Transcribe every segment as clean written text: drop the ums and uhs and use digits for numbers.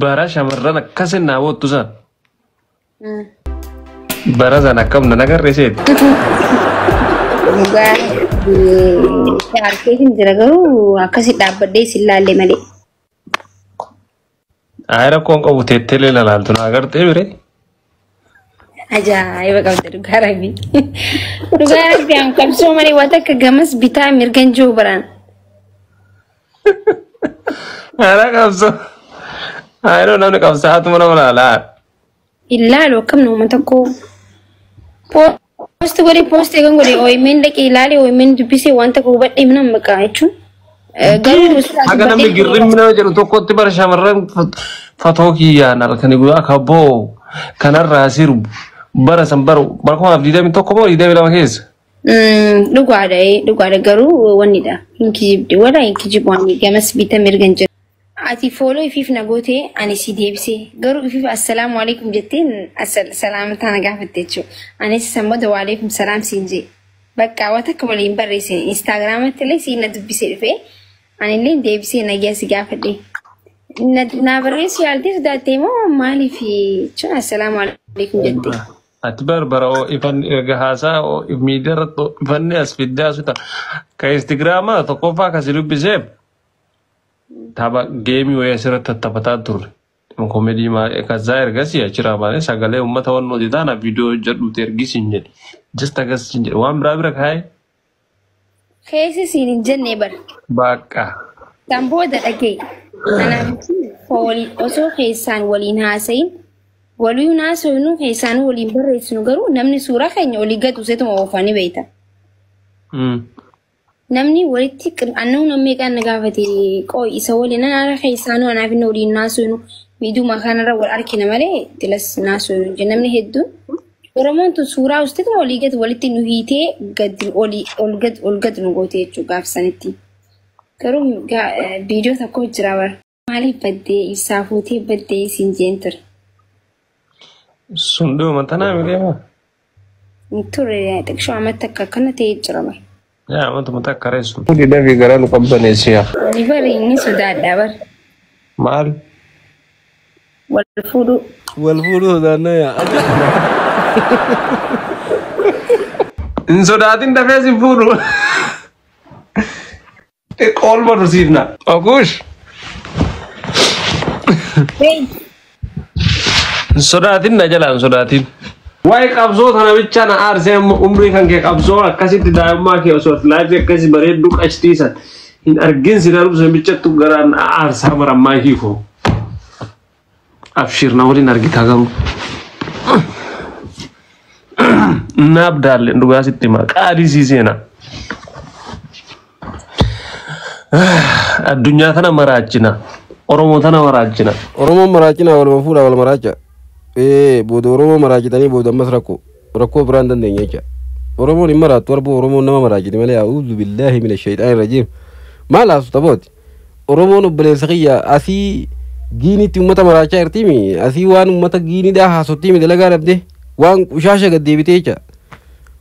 Bara shamarran akkasin naa boottu san. Bara san akkam nan agarre seeti. Dhugaa harkeetiin jira garuu akkasi dhaabbadhee isin laalle malee. Ayi rakkoon qabu teetteelee lalaaltu naa agartee bire. Ajaa'iba qabda dhugaa rabbi. Dhugaa rabbi an qabsoo malee waan takka gamas bitaa mirgan jiru baraan. Haala qabsoo. Ayiroo namni qabsaa'aatuma nama laalaa. Ilaalu akkam nama tokko. Poosti godhe poosti eegan godhe OMN dhaqee ilaale OMN dubbisee waan takka hubadhee minaan maqaa jechuun. Garuu Haga namni girrimmi nama jedhu tokkotti bara shamarran fatoo kiyyaan halkanii guyyaa akka boo kanarraa sirbu bara san bara bara 2021 moo 22 keessa. Dhugaadha dhugaadha garuu wannidha hin kijibde wala hin kijibu waan gamas bita mirgan jira. Ati follow ifiif na goote ani si deebisee garuu ifiif assalaamu alaikum jetteen salaamtaa na gaafatte jechuudha. Anis san booda waalaikum salaam siin jee. Bakka waan takka waliin barreessine Instagramatti illee siin na dubbisee dhufee anillee deebisee nagaa si gaafadhe. Na barreessu yaaltee sodaattee moo maaliif jechuun assalaamu alaikum jette. Ati barbara ifan erga haasaa miidiyaa irratti ifanni as fiddee as fita. Ka Instagramaa tokkoffaa kasi dubbiseef tapha geemii wayii asirratti taphataa turre. Komedii kazaa ergasii achirraa baanee sagalee uummata waan nuti taana viidiyoo hojjedhuuti ergisiin jedhe. Just akkasiin jedhe waan biraa bira kaa'ee. Keessa siin hin jenne bara. Bakka. Kan booda dhagee. Kanaaf osoo keessaan waliin haasayin waliin haasofnu keessaan waliin barreessinu garuu namni suuraa keenya olii gad useetuma oofanii beekta. Namni walitti annan namni meeqaan na gaafate qooyi isa waliin haala keessaanuu anaaf inni waliin haasofnu miidhuma kanarra wal argina malee tilas haasofnu namni hedduun. Oromoon tun suuraa usteetuma olii gad walitti nu hiitee gad olii ol gad ol gad nu goote jechuudha gaafsanitti. Garuu viidiyoo tokko jira bara. Maaliif baddee ibsaa fuutee baddee isin jeen ture? Sun dhuma tanaa miidhama. Ture xiqqishoo amatti akka akkana ta'ee jira bara. Yaa amatuma takka reessu. Fuudhi dafii garaa nu qabbaneessiya. Ani bari inni sodaadha bara. Maal? Wal fuudhuu. Wal fuudhuu sodaannaa yaa. Hin sodaatin dafee si fuudhu. Xiqqoo ol barsiifna. Okuush. Hin sodaatin na jalaa hin sodaatin. Waa'ee qabsoo tana bicha na aarsee amma umrii kan kee qabsoo akkasitti daa'immaa kee osoo laayifii akkasii bareedduu qashtiisan hin argin si darbsu bichattu garaan na aarsaa marammaa hiikoo. Abshir na waliin argitaa garuu. Naaf daalle dhugaa sitti himaa qaalii sii seenaa. Addunyaa tana maraachina. Oromoo tana maraachina. Oromoon maraachina waluma fuudha wal maraacha. Booda Oromoo maraachitanii booda ammas rakkoo rakkoo biraan dandeenya jecha. Oromoon hin maraattu arbuu Oromoon nama maraachiti malee a'uudhu billaahi mina shayxaani rajiim. Maal haasu taphooti? Oromoon obboleessa kiyya asii giinitti uummata maraachaa jirtiimi asii waan uummata giiniidhaa haasottiimi dalagaa dhabde waan qushaasha gad deebitee jecha.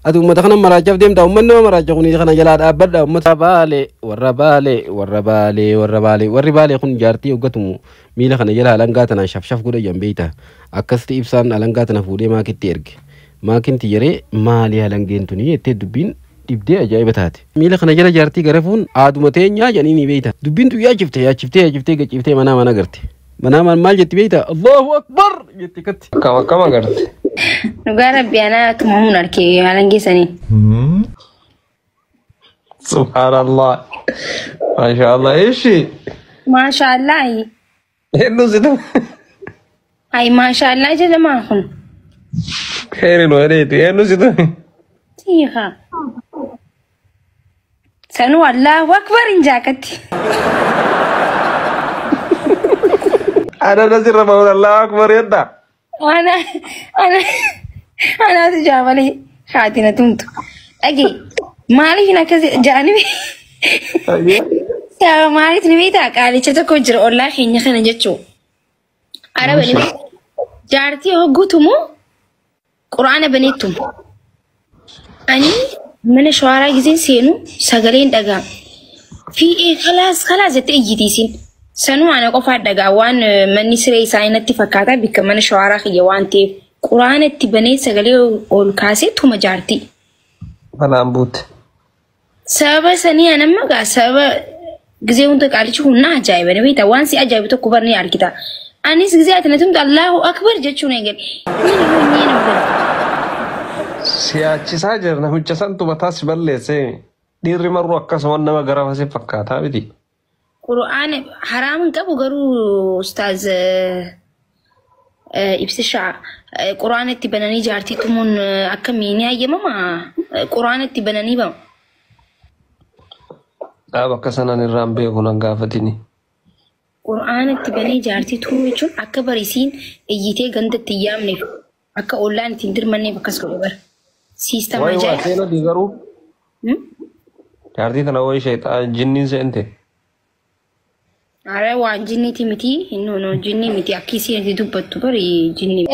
Ati uummata kana maraachaaf deemta uummanni nama maraacha kun kana jalaa dhaabbadha uummata baale warra baale warra baale warra baale warri baale kun jaartii hoggatumu miila kana jala alangaa tanaan shafshaf godha jan beeyta akkasitti ibsaan alangaa tana fuudhee maakitti erge maakinti yeree maali alangeen tuni jettee dubbiin dhibdee ajaa'iba taate miila kana jala jaartii garafuun aaduma teenyaa jedhanii ni beeyta dubbiin tun yaachiftee yaachiftee yaachiftee gachiiftee manaa mana garte manaa maal jetti beeyta Allahu akbar jetti katti. Akkam akkam agarte. Dhugaa rabbi anaa tumamuun argee haalan geessanii. Subhaanallah. Maashaallah. Ishi. Maashaallah. Hedduu si ta'u. Ay maashaallah jedhamaa kun. Heeri nu hedheeti. Hedduu si ta'u. Siiqa. Sanuu Allahu akbar hin jaakatti. Ana nasirra ba'uun Allahu akbar jedha. Ana ana anaatu jaa malee haati na tumtu. Dhagee maaliif hin akkas jedhanii sababa maaliif ni beektaa qaalicha tokko jira ollaa keenya kana jechuu. Araba ni beektaa. Jaartii hogguutumoo quraana baneettumu. Ani mana shawaaraa giseen seenu sagaleen dhagaa. Fii'ee kalaas kalaas jettee iyyiti isin. Sanuu ana qofaa dhagaa waan manni siree isaanii natti fakkaata bikka mana shawaaraa kiyya waan ta'eef quraana itti banee sagalee ol kaasee tuma jaartii. Balaan buute. Sababa sanii anamma gaa sababa gisee hunda qaalichi kun na ajaa'iba ni beektaa waan si ajaa'ibu tokko bar ni argita. Anis gisee ati na tumte Allahu Akbar jechuun eegale. Inni nama godha. Siyaachisaa jira namicha santu mataa si balleessee dhiirri marruu akkasuma nama gara si fakkaataa miti. Qura'aana haraam hin qabu garuu ustaaz ibsishaa quraana itti bananii jaartii tumuun akkamii ni hayyamamaa? Quraana itti bananii bamu. Dhaaba akka sanaan irraan beeku nan gaafatini. Qura'aana itti banee jaartii tumuu jechuun akka barisiin iyyitee ganda itti hin yaamneef akka ollaan ittiin dirmanneef akkas godhe bara. Siistama Wayi waa ajaa'iba. seenatii garuu jaartii tana wayi sheexaa jinniin seente. Ara waan jinniiti miti no no jinnii miti akka isiin itti dubbattu bari jinnii.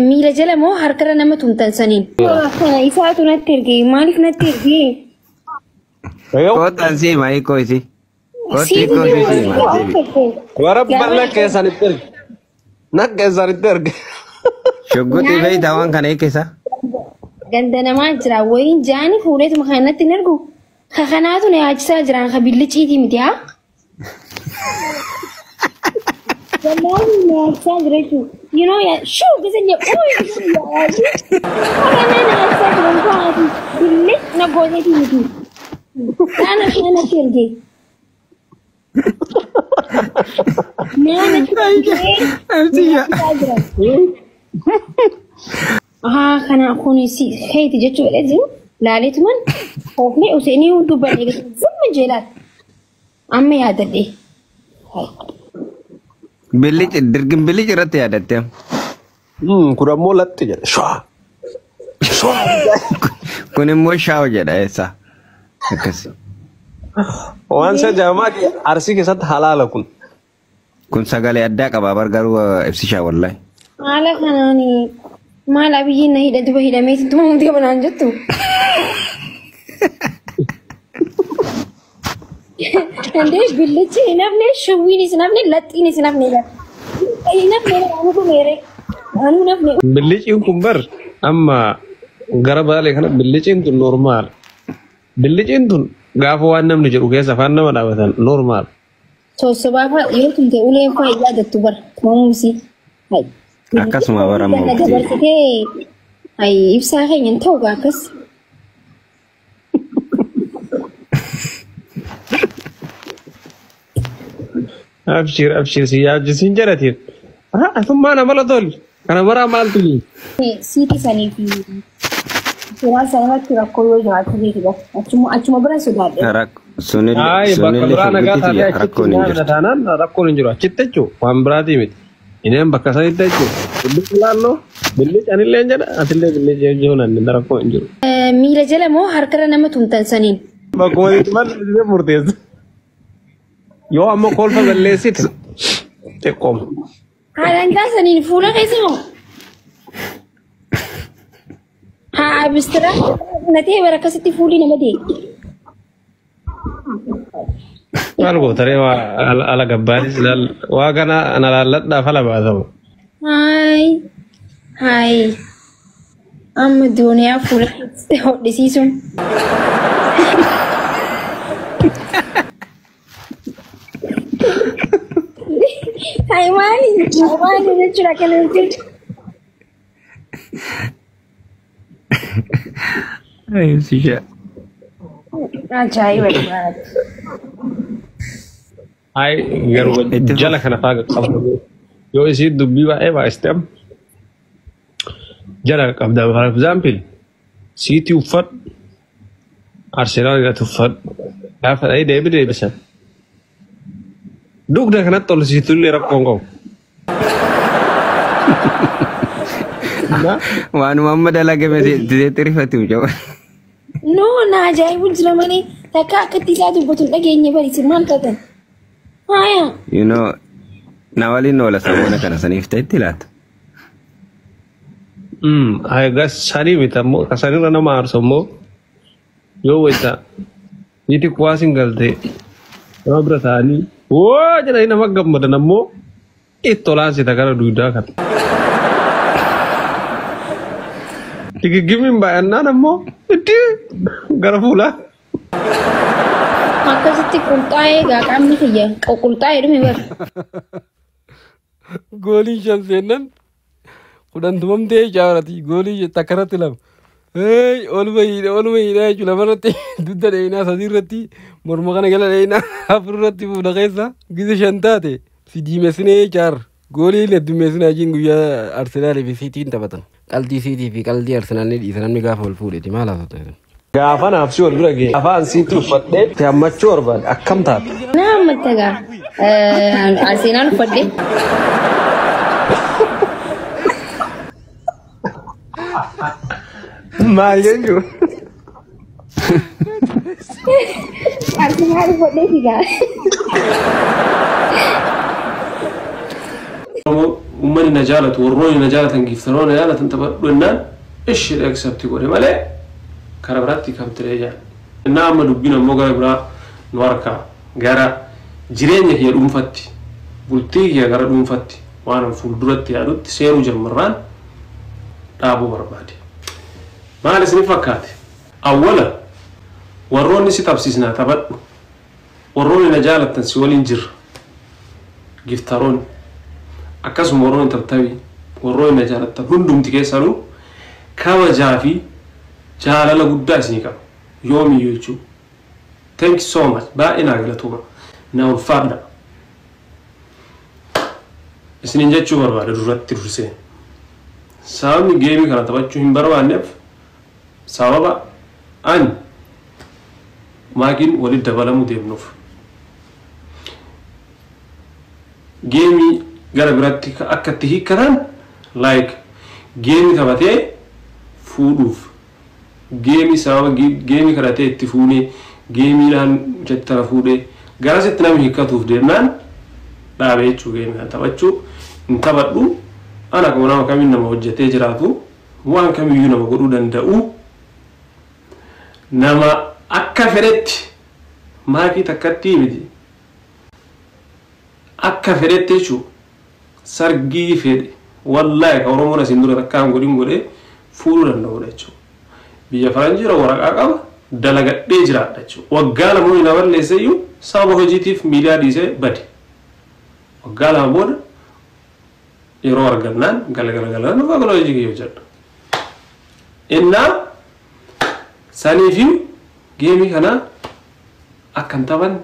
Miila jala moo harkarra nama tumtan saniin? Kana isaatu natti erge maaliif natti erge? Kootaan si hima hiikoo isii. Kootti hiikoo isii si hima deebi. Warabba nakka eessaan itti erge. Nakka eessaan itti erge. Shugguxii beeytaa waan kana hiikisa. Ganda namaa jira wayiin jaani fuudheetuma kan natti hin ergu. Ka kanaatu na yaachisaa jiraan ka billiciitii miti haa? Wallahi na yaachisaa jira jechuudha. You know yaa shuu gisa jedhu yaadu. Kana na yaachisaa jiran kun billic na gooteetii miti. Kana kana natti erge. Naa natti ergee yaachisaa jira. Ahaa kana kun si keeti jechuu fedhee jiru laaleetuman oofnee useenii dubbannee zimma jeelaat amma yaadadhe. Billici dirgin billici irratti yaadatte. Kun ammoo laxxi jedha. Shwaa. Shwaa. Kun immoo shaawo jedha eessa. Akkas. Waan isa jaamaa arsii keessatti halaala kun. Kun sagalee addaa qaba bar garuu ibsishaa wallahi. Haala kanaan maal abiyyiin na hidha duba hidhameeti tuma hundi qabanaan jettu. Indee billichi hin hafne shawwiinis hin hafne laxxiinis hin hafne. Hin hafne anu dhumeere. Anu hin hafne. Billiciin kun bar amma gara baalee kana billiciin tun normaal. Billiciin tun gaafa waan namni jedhu keessa afaan nama dhaabatan normaal. Sossobaa fa'a yoo tumte uleen fa'a yaadattu bara tumamuusi. Akkasuma bara amma Kana dabarsitee ibsaa keenya hin ta'u gaa akkas. Abshir abshir si yaachisiin jedhatiin. Atummaa nama la toli. Kana maraa maaltu jiru? Siitii sanii fi suuraa sana irratti rakkoo yoo jiraatu beekudha. Achuma bira sodaadhe. Sunillee Ayi bakka sunillee biraa nagaa shugguxii taatee achitti rakkoon hin nyaanna jirtu. taanaan rakkoon hin jiru. Achitti jechuun waan biraatii miti. Ineen bakka sanitti jechuun billichi laalloo billichi anillee jedha atillee billichi jechuun anni rakkoon hin jiru. Miila jala moo harkarra nama tumtan saniin? Bakkuma itti balleessite murteessa. Yoo ammoo kolfa balleessite xiqqooma. Haalangaa saniin fuula keessa moo? Haa bistira natee bara akkasitti fuulli nama deema. Maal gootaree waa ala gabbaanis waa kana ana laalladhaaf ala baatamu. Haay haay amma duuniyaa fuula keessatti hodhisiisuun. Haay maali maali jechuudha akkana jechuudha. Ibsishaa. Ajaa'iba dhugaati. Haay garuu Itti jala kana faa qaqqabdu. Yoo isiin dubbii baay'ee baay'iste amma jala qaqqabda. For example siitii uffadhu Arsenaal irratti uffadhu gaafa dhahee deebi deebisan. Dugda kanatti ol siitullee rakkoon qabu. Waanuma amma dalagame sitti rifatu jaba. No na ajaa'ibu jira malee takka akkatti isaa dubbatu hin dhageenye bari maal taatan? Haaya. You know na waliin oola saboona kana saniif ta'etti laata. Egaa sanii miti ammoo sanirra nama aarsu ammoo yoo wayita niiti kuwaasiin galte nama bira taa'anii Woo jedhanii nama gammadan ammoo itti olaansita gara duudaa kana. Digiggimiin baay'annaan ammoo itti gara fuulaa. Akkasitti qulxaa'ee gaa qaamni kiyya qulxaa'ee dhume bara. Gooliin shan seennan 10 tumamtee jaarati goolii takka irratti lama. Hey, oluma hiidha oluma hiidha jechuun lama irratti dugda dheeyinaa, sadii irratti morma kana jala dheeyinaa, afur irratti fuula keessa gisa shan taate si diimessinee jaar gooliin heddummeessinaa jiin guyyaa Arsenaalii fi Siitiin taphatan. Qaldii Siitii fi qaldii Arsenaal ni dhiisa namni gaafa wal fuudheeti maal haasa'u. Gaafa naaf si wal bira ga'e afaan siitti uffadhee itti hammachuu barbaade akkam taate? Na hammatta gaa. Arsenaal uffadhe. Maal jechuun? Arsenaal uffadhee figaa. Uummanni na jaalatu, warroonni na jaalatan, giiftaroonni na jaalatan taphadhu jennaan ishee accept godhe malee kara biraatti kamtiree jaan. Innaa amma dubbiin ammoo gara biraa nu harkaa gara jireenya kiyya dhuunfatti, bultii kiyya gara dhuunfatti waan fuulduratti yaadutti seenuu jammarraan dhaabuu barbaade. Maal isin fakkaate? Awwala warroonni si tapsiisnaa taphadhu, warroonni na jaalattan si waliin jirra, giftaroonni akkasuma warroonni taptabii, warroonni na jaalattan hundumti keessanuu kabajaa fi jaalala guddaa isinii qaba yoomiyyuu jechuudha. Thank you so much. Baay'ee naa galatooma. Na ulfaadha. Isiniin jechuu barbaada duratti dursee. Sababni geemii kana taphachuu hin barbaanneef sababa ani maakiin walitti dabalamuu deemnuuf. Geemii gara biratti akka itti hiikkatan, like geemii taphatee fuudhuuf, geemii sababa geemii kadhatee itti fuunee geemiidhaan jettara fuudhee garasitti namni hiikkatuuf deemnaan dhaabee jechuu. Geemii kana taphachuu hin taphadhu. Ana akkuma nama kamiin nama hojjetee jiraatu, waan kamiyyuu nama godhuu danda'u, nama akka fedhetti maakii takkatti miti, akka fedhetti jechuu sargii fedhe wallaahi ka Oromoon asiin dura takkaan godhin godhee fuudhuu danda'udha jechuudha. Biyya faranjiira waraqaa qaba, dalagadhee jiraadha jechuudha. Waggaa 2 hojii na balleesse iyyuu sababa hojiitiif miidiyaa dhiisee bade. Waggaa 2 booda yeroo argannaan galgala galgala dhufa gola hojii kiyya hojjedha. Innaa saniifi geemii kana akka hin taphanne,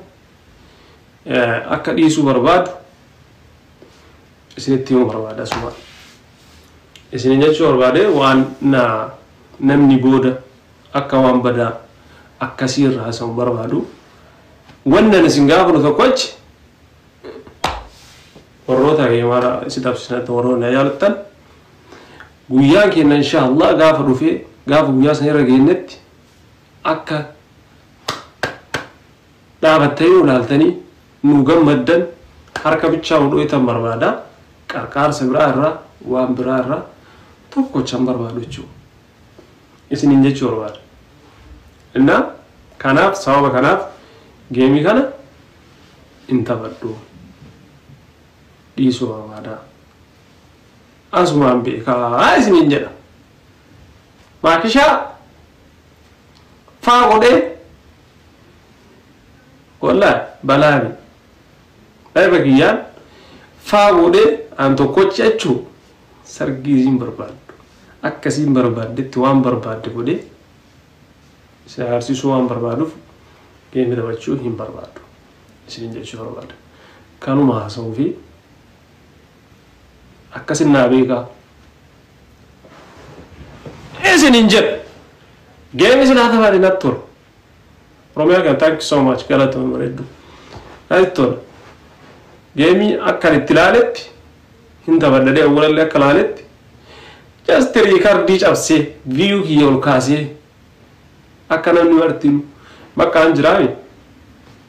akka dhiisuu barbaadu isinitti himuu barbaada asuma. Isinin jechuu barbaade waan na namni booda akka waan badaa akkasii irraa haasa'u barbaadu. Wannan isin gaafatu tokkochi warroota geemaara si tapsisanatti, warroota na jaalattan, guyyaan keenya insha Allah gaafa dhufee gaafa guyyaa sana irra geenyetti akka dhaabattanii ilaaltanii nu gammaddan harka bichaa nu dho'itan barbaada. Qarqaarsa biraa irraa, waan biraa irraa tokkochan barbaadu jechuudha. Isiniin jechuu barbaada. Innaa kanaaf sababa kanaaf geemii kana hin taphadhu. Dhiisuu barbaada. Asumaan beekaa isiniin jedha. Maakishaa faa godhee wallaahi balaami. Dhaiba kiyyaan faa godhee an tokkochi jechuu sargii isiin barbaaddu. Akkasiin barbaaddetti waan barbaadde godhee isin agarsiisuu waan barbaaduuf geemii taphachuu hin barbaadu. Isiniin jechuu barbaada. Kanuma haasa'uu fi akkasin naa beekaa. Isiniin jedha. Geemii isin haa taphaate natti tola. Oromiyaa kan thank you so much, galatoomii bareeddu. Natti tola. Geemii akkan itti ilaaletti hin taphadhadhee awwalallee akka ilaaletti just riikardii cabsee view kiyya ol kaasee akka namni martinu bakka an jiraami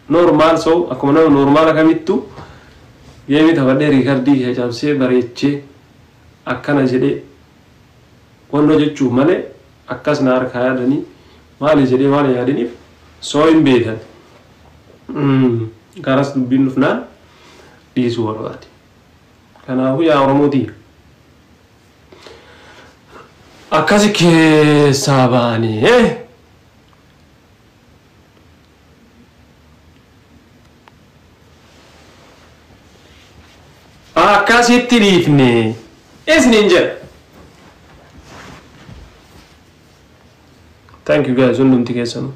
normal so akkuma nama normaala kamittu geemii taphadhee riikardii kiyya cabsee bareechee akkana jedhee wannoo jechuuf malee akkas na harkaa yaadanii maali jedhee waan yaadaniif soo hin beekan. Garas dubbiin dhufnaan Dhiisuu barbaade. Kanaafuu yaa Oromootii, akkasi keessaa baanii akkasitti dhiifne isiniin jedha. Thank you guys, hundumti keessanuu.